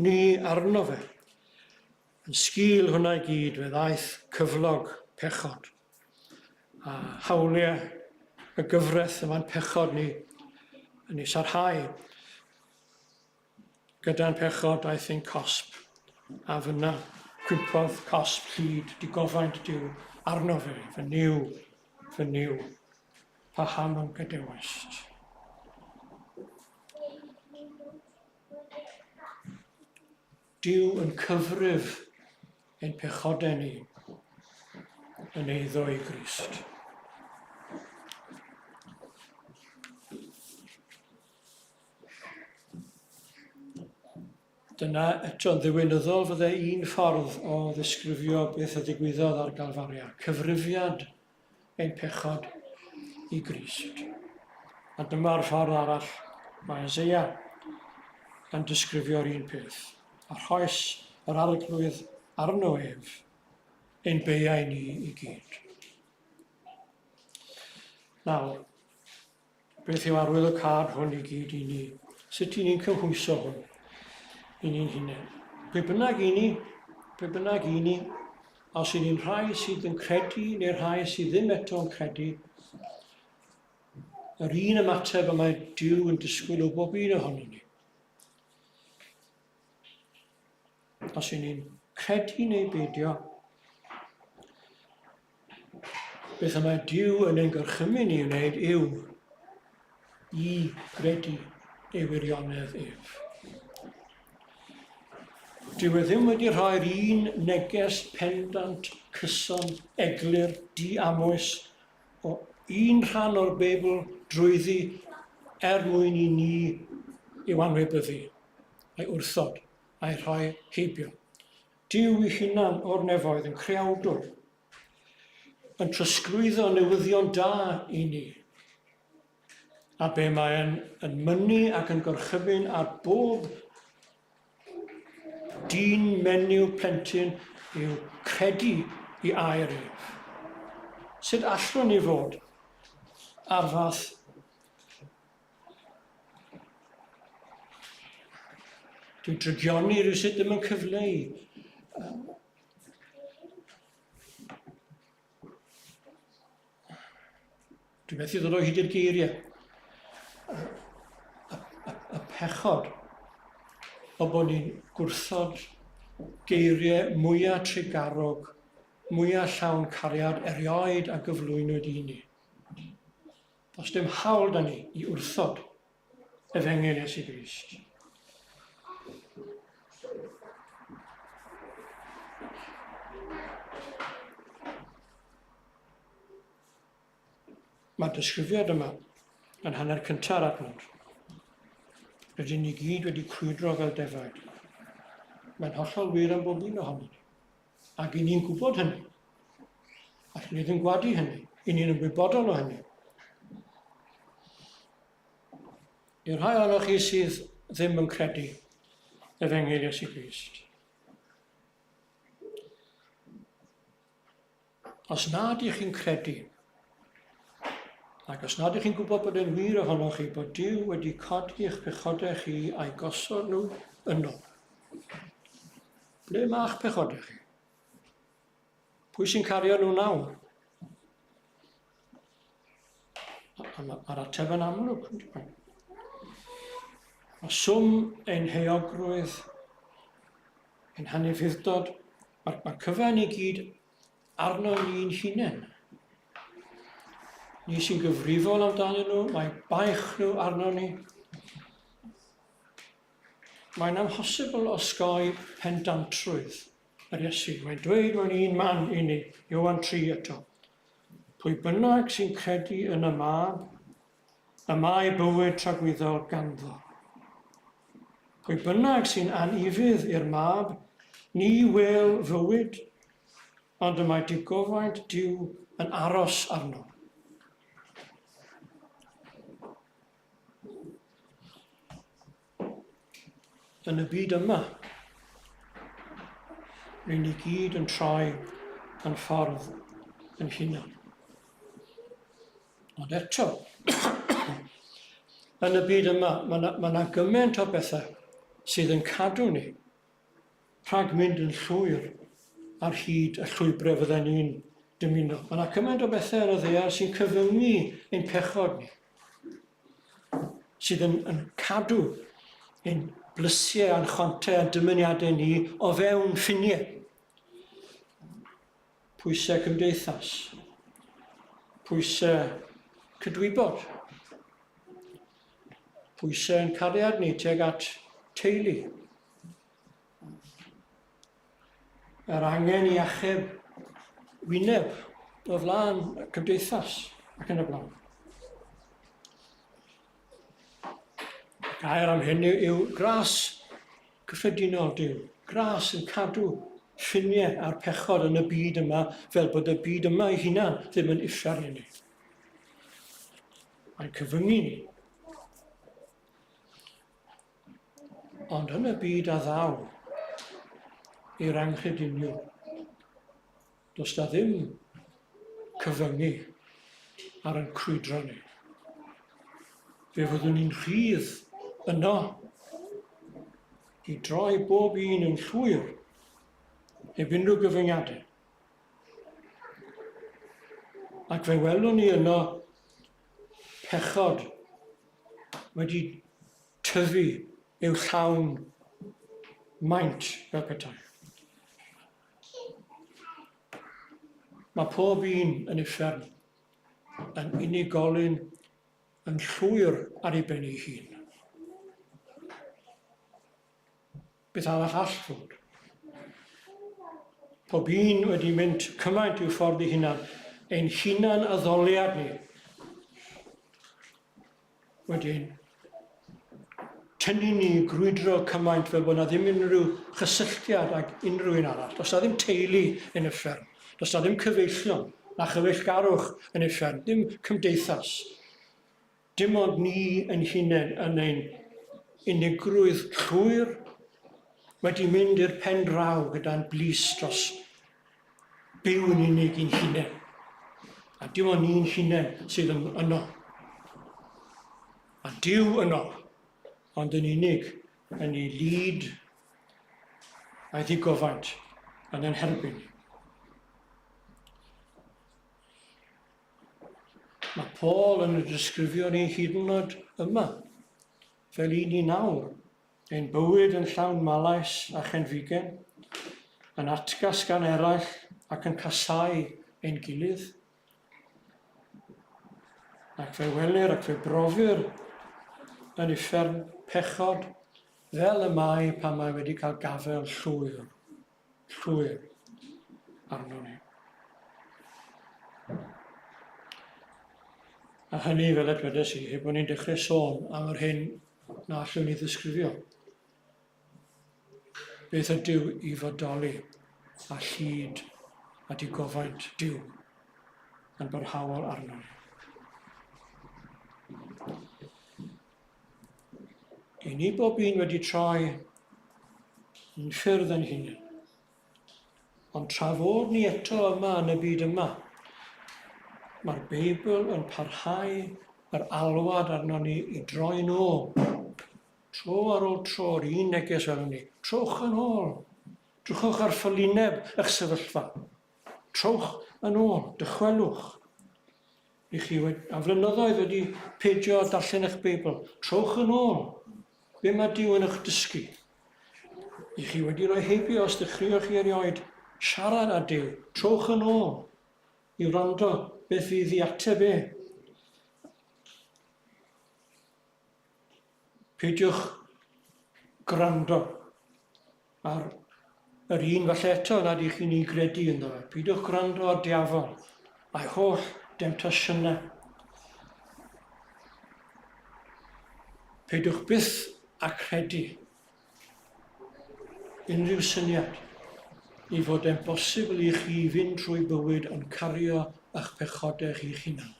ni arno fe, Yn sgil hwnna i gyd fe ddaeth cyflog pechod a hawliau y gyfraith yma'n pechod ni yn ei sarhau. Gyda'n pechod daeth ein cosb a fyna cwympodd cosb llid digofaint Duw arno fe, fy Nuw, fy Nuw, paham a'm gadewist? Duw yn cyfrif ein pechodau ni yn eiddo i Grist. Dyna eto'n ddiwinyddol fydde un ffordd o ddisgrifio beth a ddigwyddodd ar Galfaria, cyfrifiad ein pechod i Grist. A dyma'r ffordd arall mae Isaiah yn disgrifio'r un peth. A rhoes yr arglwydd arno ef ein beiau ni i gyd. Nawr, beth yw arwydd y cad hwn i gyd i ni? Sut i ni'n cymhwyso hwn i ni'n hunain? Be bynnag i ni, be bynnag i ni, os i ni'n rhai sydd yn credu neu rhai sydd ddim eto'n credu, yr un ymateb y mae Duw yn disgwyl o bob un ohonon ni. Os i ni'n credu neu beidio, Beth y mae Duw yn ein gorchymyn i wneud yw i gredu ei wirionedd ef. Dyw e ddim wedi rhoi'r un neges pendant, cyson, eglur, diamwys o un rhan o'r Beibl drwyddi er mwyn i ni i'w anwybyddu, a'i wrthod, a'i rhoi heibio. Duw ei hunan o'r nefoedd yn creawdwr, yn trosglwyddo newyddion da i ni. A be mae'n yn mynnu ac yn gorchymyn ar bob dyn, menyw, plentyn yw credu i air ef. Sut allwn ni fod ar fath Dwi'n drygioni rhywsut ddim yn cyfleu. Dwi'n methu ddod o hyd i'r geiriau. Y, y, y, y pechod o bod ni'n gwrthod geiriau mwyaf trugarog, mwyaf llawn cariad erioed a gyflwynwyd i ni. Does dim hawl da ni i wrthod efengyl Iesu Grist. Mae'r disgrifiad yma yn hanner cynta'r adnod. Rydyn ni gyd wedi crwydro fel defaid. Mae'n hollol wir am bob un ohonon ni. Ac i ni'n gwybod hynny. Allwn ni ddim gwadu hynny. I ni'n ymwybodol o hynny. I'r rhai ohonoch chi sydd ddim yn credu Efengyl Iesu Grist. Os nad ych chi'n credu, ac os nad ych chi'n gwybod bod e'n wir ohonoch chi, bod Duw wedi codi eich pechodau chi a'i gosod nhw yno, ble mae'ch pechodau chi? Pwy sy'n cario nhw nawr? Mae'r ateb yn amlwg. Mae swm ein heuogrwydd, ein hanufudd-dod, mae'r ma cyfan i gyd arno ni'n hunain. Ni sy'n gyfrifol amdanyn nhw, mae baich nhw arno ni. Mae'n amhosibl osgoi pendantrwydd yr Iesu. Mae'n dweud mewn un man i ni, Ioan 3 eto, Pwy bynnag sy'n credu yn y Mab, y mae bywyd tragwyddol ganddo. Pwy bynnag sy'n anufudd i'r Mab, ni wel fywyd, ond y mae digofaint Duw yn aros arno. Yn y byd yma, ry'n ni gyd yn troi yn ffordd yn hunan. Ond eto, yn y byd yma, mae yna ma gymaint o bethau sydd yn cadw ni rhag mynd yn llwyr ar hyd y llwybrau fydden ni'n dymuno. Mae yna cymaint o bethau ar y ddaear sy'n cyfyngu ein pechod ni, sydd yn, yn cadw ein blysiau a'n chwantau a'n dymuniadau ni o fewn ffiniau. Pwysau cymdeithas, pwysau cydwybod, pwysau yn cariad ni tuag at teulu, Yr angen i achub wyneb o flaen y cymdeithas ac yn y blaen. Y gair am hyn yw, yw gras cyffredinol Duw. Gras yn cadw ffiniau a'r pechod yn y byd yma fel bod y byd yma ei hunan ddim yn uffern i ni. Mae'n cyfyngu ni. Ond yn y byd a ddaw i'r anghrediniwr, does na ddim cyfyngu ar ein crwydro ni. Fe fyddwn ni'n rhydd yno i droi bob un yn llwyr heb unrhyw gyfyngiadau. Ac fe welwn ni yno pechod wedi tyfu i'w llawn maint fel petai. Mae pob un yn uffern yn unigolyn yn llwyr ar ei ben ei hun. Beth arall all fod? Pob un wedi mynd cymaint i'w ffordd ei hunan, ein hunan addoliad ni. Wedyn, tynnu ni i grwydro cymaint fel bod na ddim unrhyw chysylltiad ag unrhyw un arall. Does na ddim teulu yn y fferm. Does na ddim cyfeillion na chyfeillgarwch yn y fferm, ddim cymdeithas. Dim ond ni ein hunain yn ein unigrwydd llwyr wedi mynd i'r pen draw gyda'n blys dros byw yn unig i'n hunain. A dim ond ni'n hunain sydd yn yno. A Duw yno, ond yn unig yn ei lid a'i ddigofaint yn ein herbyn. Mae Paul yn y disgrifio ni hyd yn oed yma, fel un ni nawr, ein bywyd yn llawn malais a chenfigen, yn atgas gan eraill ac yn casáu ein gilydd. Ac fe welir ac fe brofir yn uffern pechod fel y mae pan mae wedi cael gafael llwyr. llwyr arno ni. A hynny, fel y dwedes i, heb bod ni'n dechrau sôn am yr hyn na allwn ni ddisgrifio. Beth ydyw i fodoli a llid a digofaint Duw yn barhaol arno ni. I ni bob un wedi troi yn ffyrdd yn hunain. Ond tra fod ni eto yma yn y byd yma, mae'r Beibl yn parhau yr alwad arno ni i droi'n ôl. Tro ar ôl tro, yr un neges welwn ni. Trowch yn ôl. Drychwch ar ffolineb eich sefyllfa. Trowch yn ôl, dychwelwch. I chi am flynyddoedd wedi peidio â darllen eich Beibl. Trowch yn ôl. Be mae Duw yn eich dysgu? I chi wedi rhoi heibio os dechreuoch chi erioed siarad â Duw, trowch yn ôl i wrando beth fydd i ateb e. Peidiwch gwrando ar yr un falle eto nad ych chi'n ei gredu ynddo fe. Peidiwch gwrando ar diafol a'i holl demtasiynau. Peidiwch byth a credu unrhyw syniad i fod e'n bosibl i chi fynd trwy bywyd yn cario eich pechodau chi'ch hunan.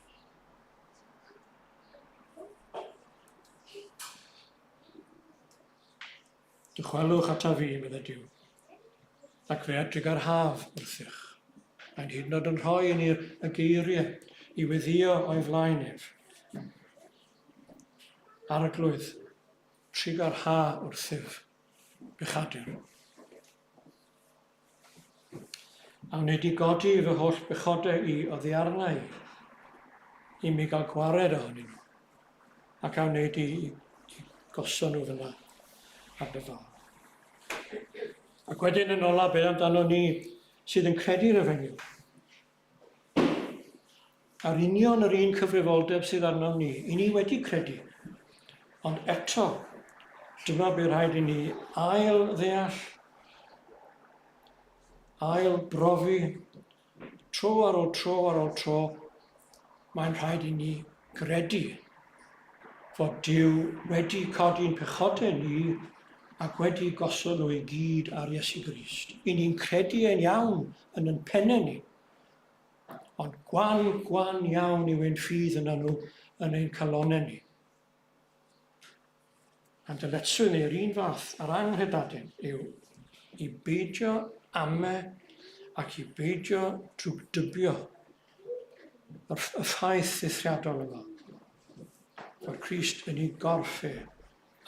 Dychwelwch ata fi, meddai Duw, ac fe edryga'r haf wrthych. Mae'n hyd yn oed yn rhoi i ni'r y geiriau i weddio o'i flaen ef. Arglwydd, triga'r ha wrthyf, bechadur. A wnei di godi fy holl bechodau i oddi arna i, i mi gael gwared ohonyn nhw, ac a wnei di i, i gosod nhw fyna ar dy fal. Ac wedyn yn ola, be amdano ni sydd yn credu'r efengyl? A'r union yr un cyfrifoldeb sydd arnom ni. I ni wedi credu. Ond eto, dyma be rhaid i ni ail ddeall, ail brofi, tro ar ôl tro ar ôl tro, mae'n rhaid i ni gredu fod Duw wedi codi'n pechodau ni ac wedi gosod nhw i gyd ar Iesu Grist. I ni'n credu e'n iawn yn yn pennau ni. Ond gwan, gwan iawn yw ein ffydd yna nhw yn ein calonnau ni. A'n dyletswydd ni yr un fath a'r anghredadun yw i beidio ame ac i beidio drwgdybio y, y ffaith eithriadol yma fod Crist yn ei gorff e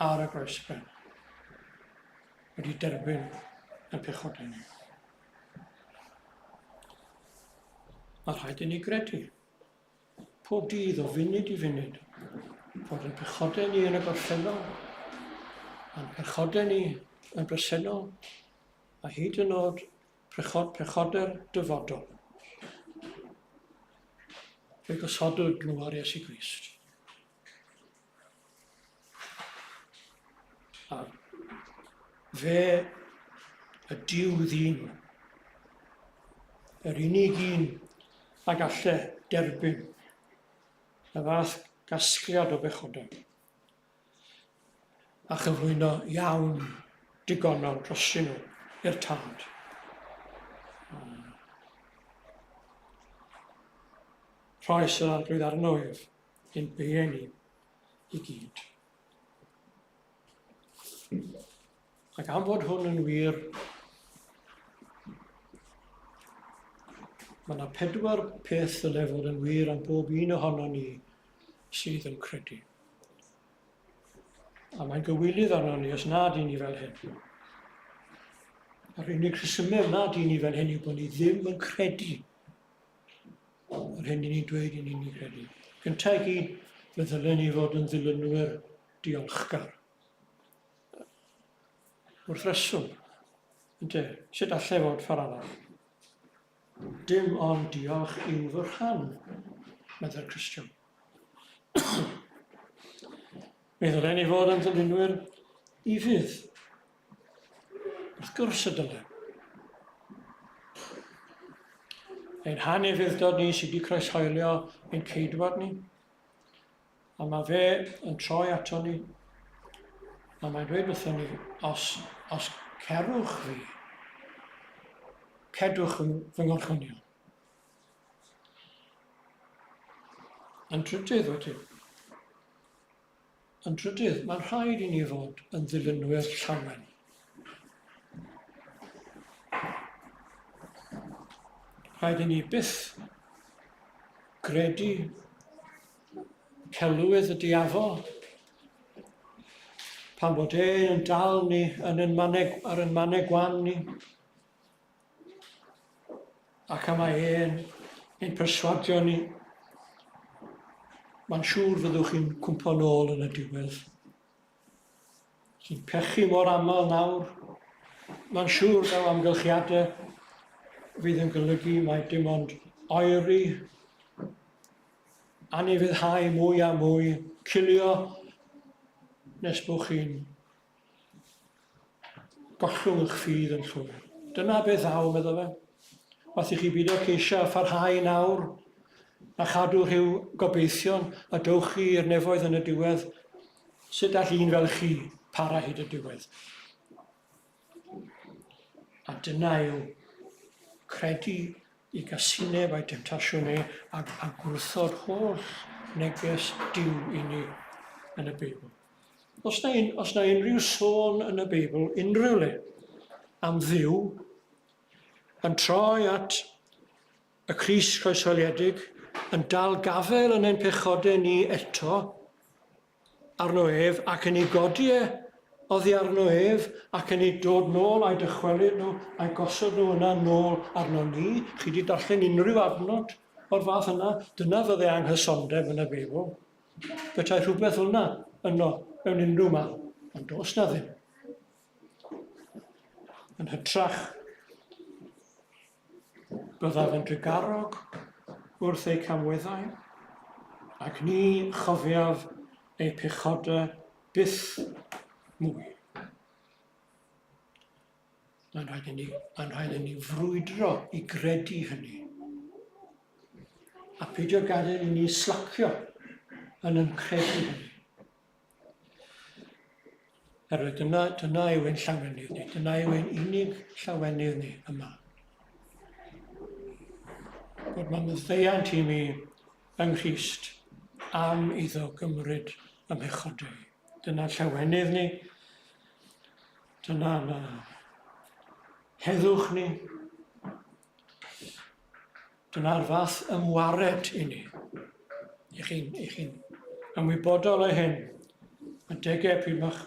ar y groesbren wedi derbyn y pechodau ni. Mae rhaid i ni gredu, pob dydd o funud i funud, fod yn pechodau ni yn y gorffennol, a'n pechodau ni yn bresennol, a hyd yn oed prechod, pechodau'r dyfodol. Fe gosodwyd nhw ar Iesu Grist. A fe y Duw ddyn, yr unig un a galle derbyn y fath gasgliad o bechodau a chyflwyno iawn digonol drosyn nhw i'r tad. Rhoes yr arglwydd arno ef ein beiau ni i gyd. Ac am fod hwn yn wir, mae yna pedwar peth ddyle fod yn wir am bob un ohono ni sydd yn credu. A mae'n gywilydd arno ni os nad i ni fel hyn. A'r unig rhesymau nad i ni fel hyn yw bod ni ddim yn credu yr hyn i ni'n dweud i ni'n ei credu. Gyntaf i gyd, fe ddylen ni fod yn ddilynwyr diolchgar. Wrth reswm, ynte, sut allai fod ffordd arall? Dim ond diolch yw fy rhan, meddai'r Cristion. Fe ddylen ni fod yn ddilynwyr ufudd. Wrth gwrs y dylem. Ein hanufudd-dod ni sydd wedi croeshoelio ein ceidwad ni. A mae fe yn troi ato ni Ond mae'n dweud wrthon ni, os, os cerwch fi, cedwch fy ngorchmynion. Yn trydydd wedyn, yn trydydd, mae'n rhaid i ni fod yn ddilynwyr llawen. Rhaid i ni byth gredu celwydd y diafol pan bod e'n dal ni yn ein mannau, ar ein mannau gwan ni. Ac y mae e'n ein perswadio ni. Mae'n siŵr fyddwch chi'n cwmpo nôl yn y diwedd. Chi'n pechu mor aml nawr. Mae'n siŵr daw amgylchiadau fydd yn golygu mai dim ond oeri, anufuddhau mwy a mwy, cilio nes bod chi'n gollwng eich ffydd yn llwyr. Dyna beth ddaw, medda fe. Wath i chi bido ceisio pharhau nawr a chadw rhyw gobeithion a dowch chi i'r nefoedd yn y diwedd. Sut all un fel chi para hyd y diwedd? A dyna yw credu i gasineb a'i demtasiwn e a, a gwrthod holl neges Duw i ni yn y Beibl. Os na, un, os na unrhyw sôn yn y Beibl, unrhyw le, am Dduw, yn troi at y Crist croeshoeliedig, yn dal gafael yn ein pechodau ni eto, arno ef, ac yn ei godi e oddi arno ef, ac yn ei dod nôl a'i dychwelyd nhw, a'i gosod nhw yna nôl arno ni. Chi wedi darllen unrhyw adnod o'r fath yna? Dyna fydde anghysondeb yn y Beibl. Petai rhywbeth fel yna yno mewn unrhyw man, ond does na ddim. Yn hytrach, byddaf yn drugarog wrth eu camweddau, ac ni chofiaf eu pechodau byth mwy. Mae'n rhaid i ni, mae'n rhaid i ni frwydro i gredu hynny. A peidio gadael i ni slacio yn yn credu hynny. Herwydd dyna, dyna yw ein llawenydd ni, dyna yw ein unig llawenydd ni yma. Bod mae maddeuant i mi yng Nghrist am iddo gymryd y mhechodau. Dyna llawenydd ni, dyna'n heddwch ni, Dyna'r fath ymwared i ni. I chi'n i chi ymwybodol o hyn. Mae degau pryd mae'ch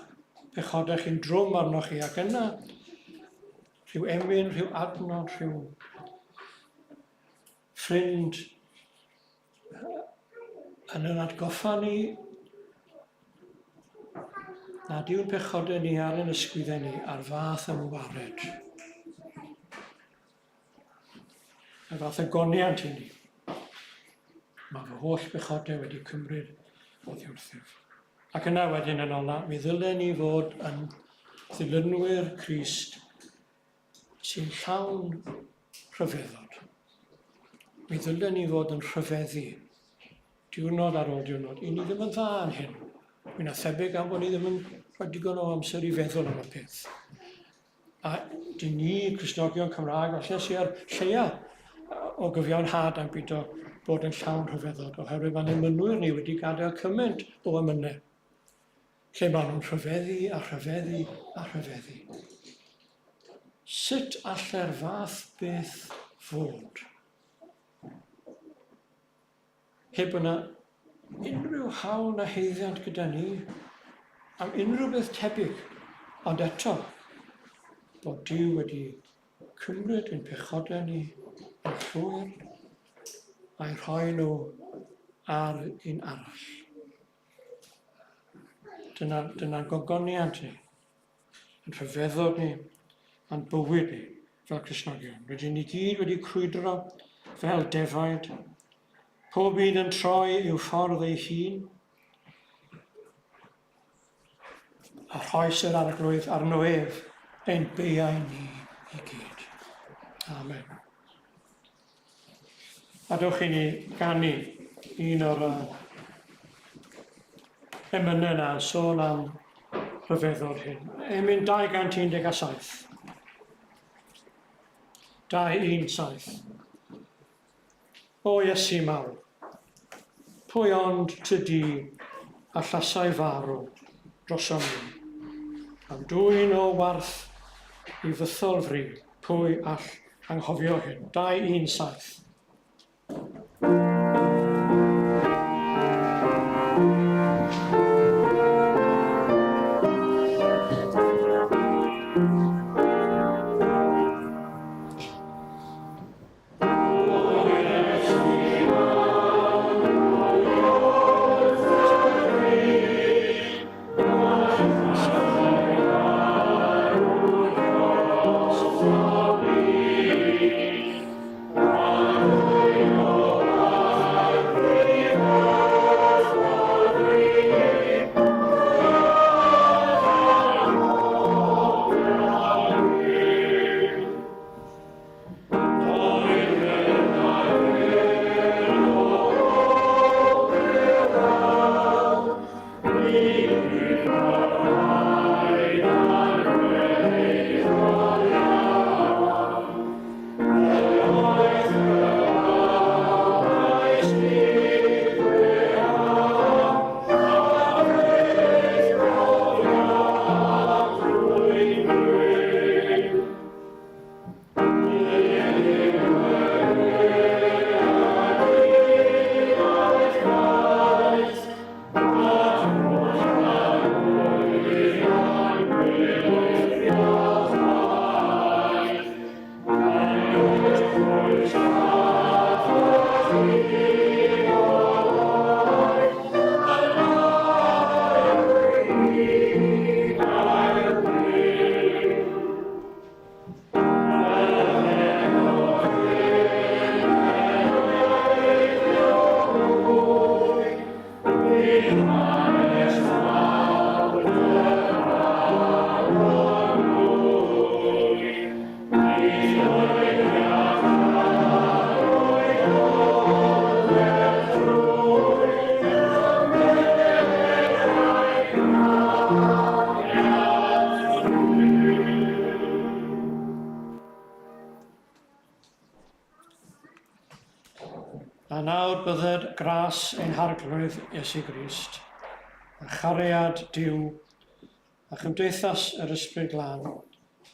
pechodau chi'n drwm arnoch chi ac yna rhyw emyn, rhyw adnod, rhyw ffrind yn yn atgoffa ni nad yw'n pechodau ni ar yn ysgwyddau ni a'r fath ymwared. Y fath agoniant i ni. Mae fy holl bechodau wedi cymryd oddi wrthyf. Ac yna wedyn yn ola, mi ddylen ni fod yn ddilynwyr Crist sy'n llawn rhyfeddod. Mi ddylen ni fod yn rhyfeddu diwrnod ar ôl diwrnod. I ni ddim yn dda yn hyn. Mae'n thebyg am bod ni ddim yn rhoi digon o amser i feddwl am y peth. A dyn ni, Cristnogion Cymraeg, falle sy ar lleia o gyfiawnhad am beidio bod yn llawn rhyfeddod, oherwydd mae'n emynwyr ni wedi gadael cymaint o emynau, lle maen nhw'n rhyfeddu a rhyfeddu a rhyfeddu. Sut allai'r fath beth fod? Heb yna unrhyw hawl na haeddiant gyda ni am unrhyw beth tebyg, ond eto, bod Duw wedi cymryd ein pechodau ni yn llwyr a'i rhoi nhw ar un arall. Dyna, dyna gogoniant ni. yn rhyfeddod ni, a'n bywyd ni fel Cristnogion. Rydyn ni gyd wedi crwydro fel defaid, pob un yn troi i'w ffordd ei hun, a rhoes yr arglwydd arno ef ein beiau ni i gyd. Amen. A dewch i ni ganu un o'r emynau yna, sôn am rhyfeddod hyn. Emyn 217. 217. O Iesu mawr, pwy ond ty di allasai farw drosom ni? Am dwyn o warth i fythol fri, pwy all anghofio hyn? 217. A nawr bydded gras ein Harglwydd Iesu Grist, a chariad Duw, a chymdeithas yr Ysbryd Glân,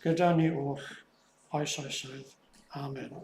gyda ni oll, oes oesoedd. Amen.